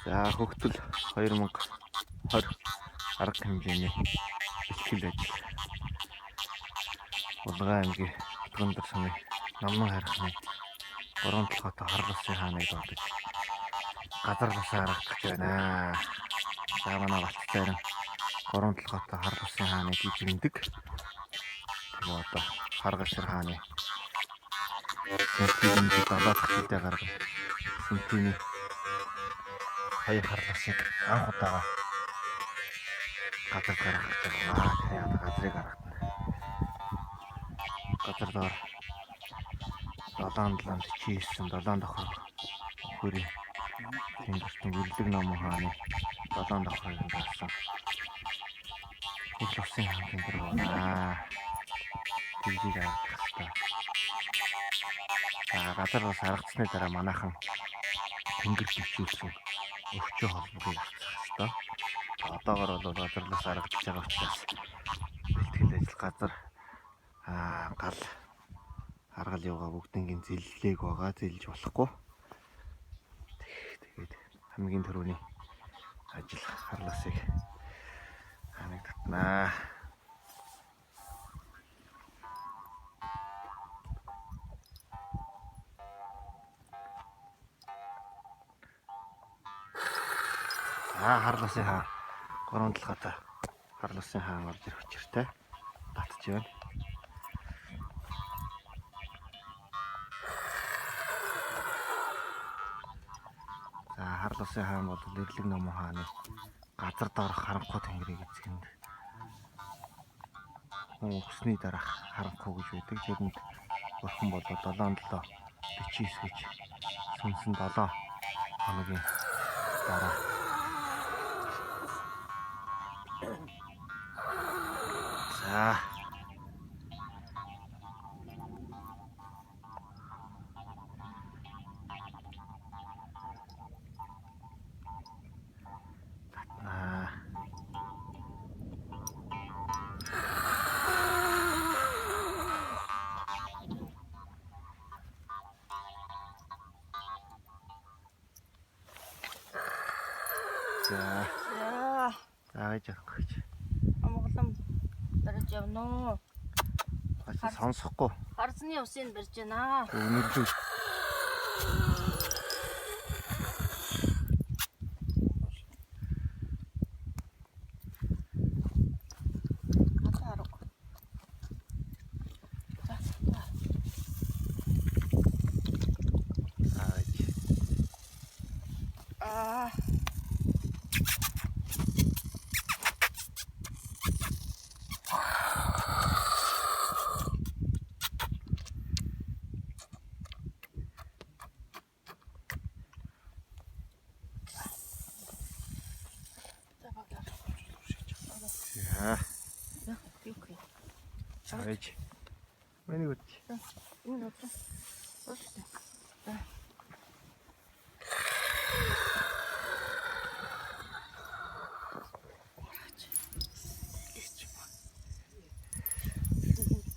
За хөгтөл 2020 арга хэмжээний бэлтгэл ажил. Булган аймгийн Өтгөндөр сумын Номнон хайрхны 3 толгойтой хар лусын хааныг дуудаж газар лусаа аргадах гэж байна. За манай Балт цайран 3 толгойтой хар лусын хааныг эзэмдэг. Тэгээ одоо хар гашир хааны сентиний 7 дахь жилдээ гаргана. Сентиний хоёр хар лусыг анх удаага газар гаргах гэж байгаа. Тэгээ одоо газрыг гаргана. Газар доор 7 7 49 7 давхар хөрийн тэнгэртэн өрлөг номон хааны 7 давхрыг даасан. Их лусын хаан тэнгэр байна. Тэгжийг аргах хэрэгтэй. За газар бас аргацсны дараа манайхан тэнгэр бичүүлсэн өвчөө холбоог авчих хэрэгтэй. Одоогор бол газар лус аргадж байгаа учраас бэлтгэл ажил газар гал аргал юугаа бүгднгийн зэллээг байгаа, зэлж болохгүй. Тэгээд хамгийн түрүүний ажил харласыг хааныг татнаа. За харласын хаан 3 толгойтой харласын хаан орж ирэх учиртай татж байна. За харласын хаан бол Эрлэг номон хааны газар доорх харанхуй тэнгэрийг эзэхэнд хүн өгсний дараах харанхуй гэж байдаг. Тэрэнд бурхан бол 7 7 49 гэж сүнсэн 7 хоногийн дараа. За татнаа. За За за гэж явах гэж. амгалан барьж явна уу? Бас сонсохгүй. Харзны усыг барьж байна. Өнөрлөө. Гадаа арга. За за. За гэж. Аа. За баглаа. За За, юу гэх юм? за гэж. Миний үт. Энэ одоо. Ууштай. За.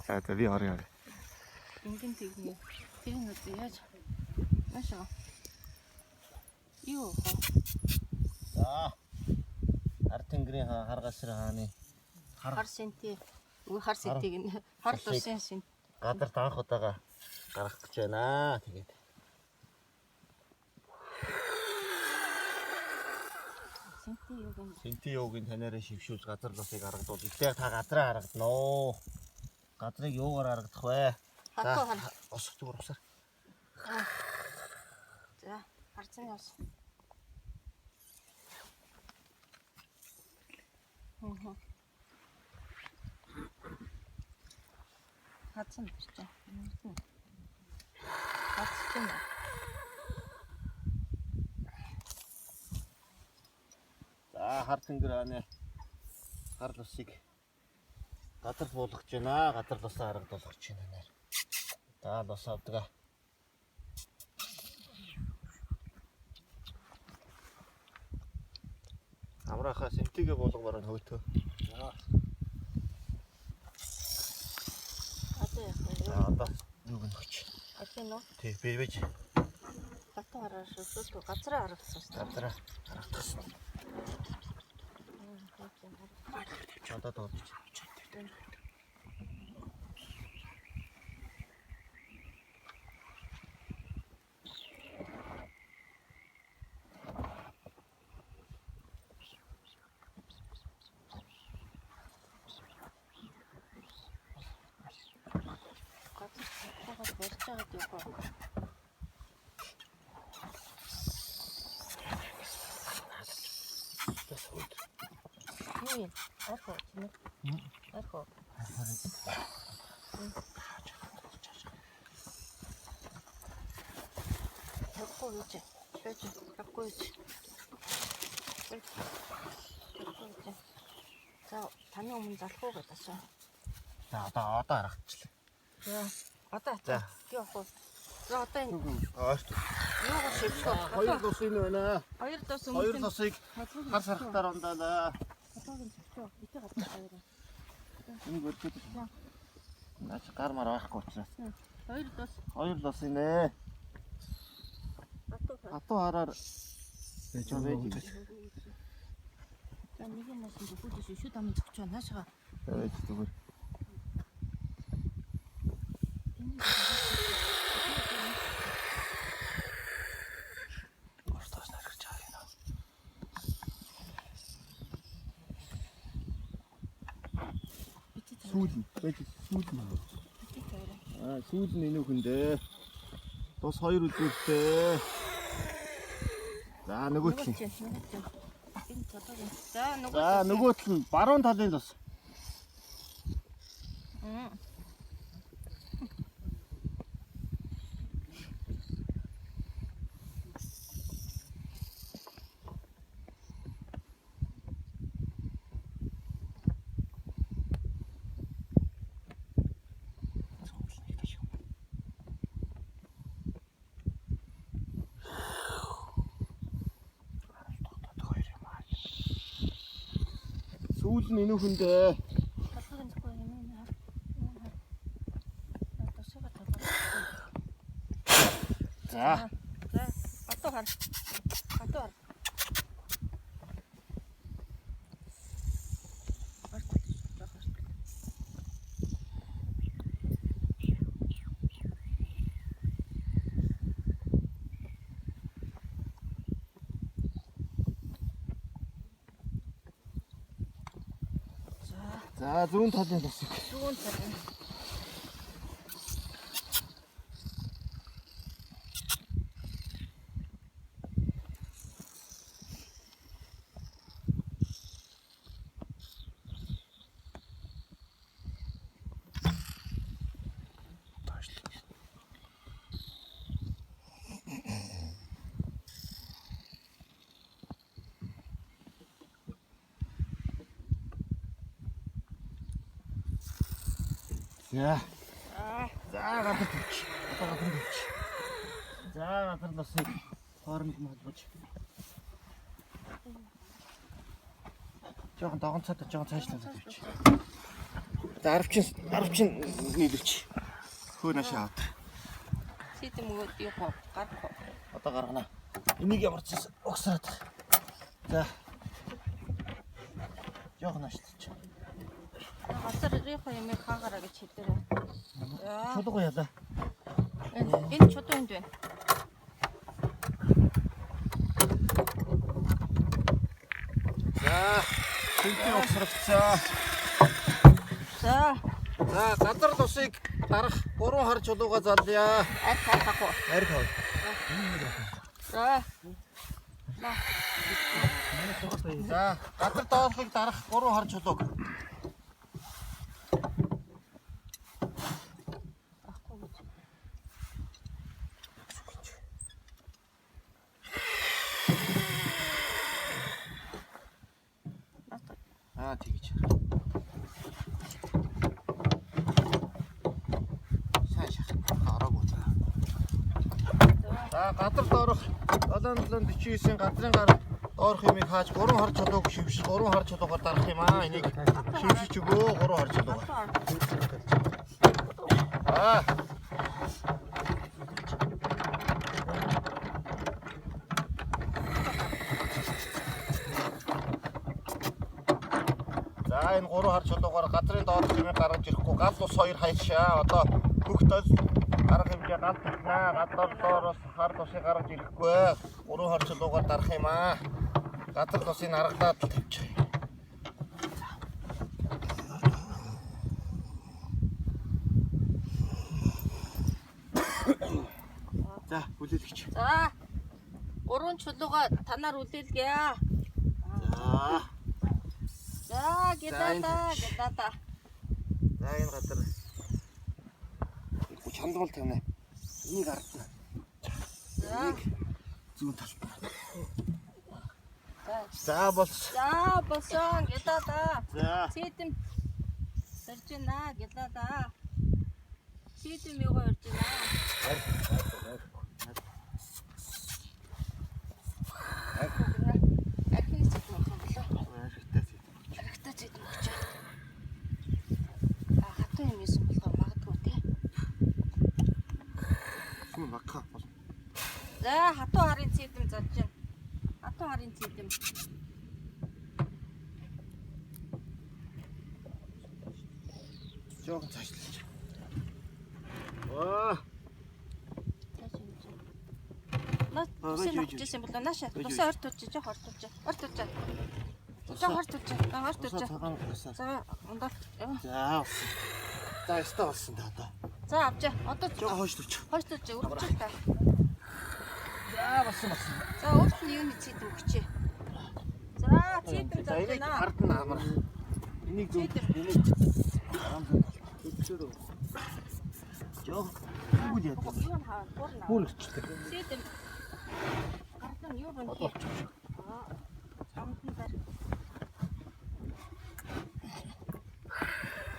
За за би орё орё. Ингэн тэгнэ. Тэр нь одоо яаж маш аа. Юу хоо? За. Хар тэнгэрийн хаан хар гашир хааны Хар сэнти. Үгүй хар сэнти гэнэ. Хар лусын сэнт. газарт анх удаага гаргах гэж байна. Тэгээд Сэнти юу гэнэ? Сэнти юугийн танаараа шившүүлж газар лусыг аргадуул. Ихтэй та газраа аргадноо. Газрыг юугаар аргадах вэ? Хатуу хар. Ус зүгээр усаар. За, харцны ус. Хм. Хатсан биш үү? Хатсан. За хар тэнгэр хааны хар лусыг газар буулгаж байна. Газар лусаа аргадуулах гэж байна нэр. За лус авдаг. Амраахаа сэнтигээ буулга баран хөөтөө. За Одоо яах вэ? одоо юу гэнэ хөч. Одоо нөө Тий, би бэж. хат. Хатуу хараа шүлтүү газраа харагдсан шүү дээ. Газраа харагдсан. Одоо дуудаж. Газар цахиагаар барьж байгаад явах. Бас хүүд. Юу юм? Арх уу тийм ээ? Арх уу? Тавихгүй юу чи? Байж тавихгүй юу чи? Тавихгүй юу чи? За таны өмнө залах уу гэдэг асуу. За одоо харагдчихлаа. За одоо За. явах уу? За одоо энэ Ойрт. юугаар шивчих вэ? Хоёр лус энэ байна. Хоёр дус Хоёр лусыг хар сархтаар ундаалаа. Толгойг нь цогцоо. Битээ газар хоёр. Энийг өргөд. Наач гар мар байхгүй учраас. Хоёр дус Хоёр лус инэ. хатуу хар. Хатуу хараар Байж байж. За нэг юм усан дөхөлөөс шүд амын цогцоо наашаа. Байж зүгээр. Ортоос нархаж байгаа юм. Битээ тавиа. Сүүл нь байж сүүл нь. Битээ тавиа. Аа сүүл нь энэ хүндээ. Тус хоёр үзүүртэй. За нөгөө тал нь. Нөгөө чинь. Энэ толгойг нь. За нөгөө За нөгөө тал нь баруун талын тус. Мм. Сүүл нь энэ хүндээ. Толгойг нь цогцоо юм хар. Юм хар. За тусгаа толгой. За За хатуу хар. Хатуу хар. Арт жоох арт. За за зүүн талын тусыг. зүүн талын. За. Аа За газар тавьчих. Одоо газар тавьчих. За газар лусыг хооронд нь холбож. Жохон догонцоод жохон цаашлаад тавьчих. За аравчин нийлүүлчих. Хөө наашаа аваад. сидэм өгөөд явах уу? Гарах уу? Одоо гаргана. Энийг ямар ч байсан угсраад. За. Жохон наашлаач. Газар рихо юм хаагаараа гэж хэлдэрээ. За. Чулууг ялаа. Энэ чудуу энд байна. За. Тэнцээ угсрагцсан. За. За, газар тусыг дарах 3 хар чулууга залъя. Арх харах уу? Арх хав. За. За, газар доолхыг дарах 3 хар чулууг. Ахгүй гэж. Натаа. Аа, тэгэж. Сайн шах. Ороогүй. За, газар доорх 7749-ийн газрын гар доорх юмыг хааж 3 хар чулууг шившиж 3 хар чулуугаар дарах юм аа. Энийг шившиж өгөө 3 хар чулуугаар. Хатуу хар. Аа. За энэ 3 хар чулуугаар газрын доорх юмыг гаргаж ирэхгүй гал ус хоёр хайшаа. Одоо хөхтөл арга хэмжээ гал татнаа. Гал доороос хар усыг гаргаж ирэхгүй. 3 хар чулуугаар дарах юм аа. Газар усыг аргалаад тавьчих. За хүлээлгч. За. Гурван чулууга танаар үлээлгээ. За. За, гедата, гедата. За энэ газар чандуул тавина. Энийг ардна. За. Зүүн талд. За. За болсон. За, болсон. Гедата. За. Цэдэм сэрж байна, гедата. Цэдэм юугаа өрж байна. Архины цэдэм авах юм болоо. Ашигтай зүйт. Архитай цэдэм өгч. А хатуу юм исэн болохоор магадгүй те. Шүн багха бол. За, хатуу харын цэдэм зарж байна. Хатуу харын цэдэм. Жохон цаашлаж. Аа. Цааш юм чи. Наа Аа, тусын байж, авч байж. ирсэн болоо нааша. Байж, Тусаа орт тулж жоох орт тулж. Орт тулж. Жоох орт тулж. Аа орт тулж. Цагаан усаа. За ундаа. За болсон. За өстой болсон да одоо. За авчаа. Одоо Жохон хойш төвч. хойш тулж өргөжл та. За болсон болсон. За өөрт нь юуны цэдэм өгчээ. За цэдэм За зарж энийг байна. ард нь амар. Энийг зүүн Цэдэм. энийг араан зүүн талд. Хөдлөөр. Жохон үгүй яа. Юу н хаа гур наа. Бүр өчлөө. Цэдэм. Гардан юу бэн. Одоо болчих. Аа. Амтан дээр.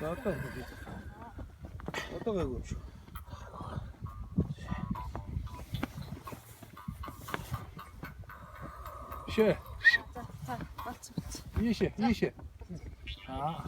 За одоо ингэ. Одоо гайгүй юм шүү. Шээ. За за болцсон болцсон. Ийшээ, ийшээ. Аа.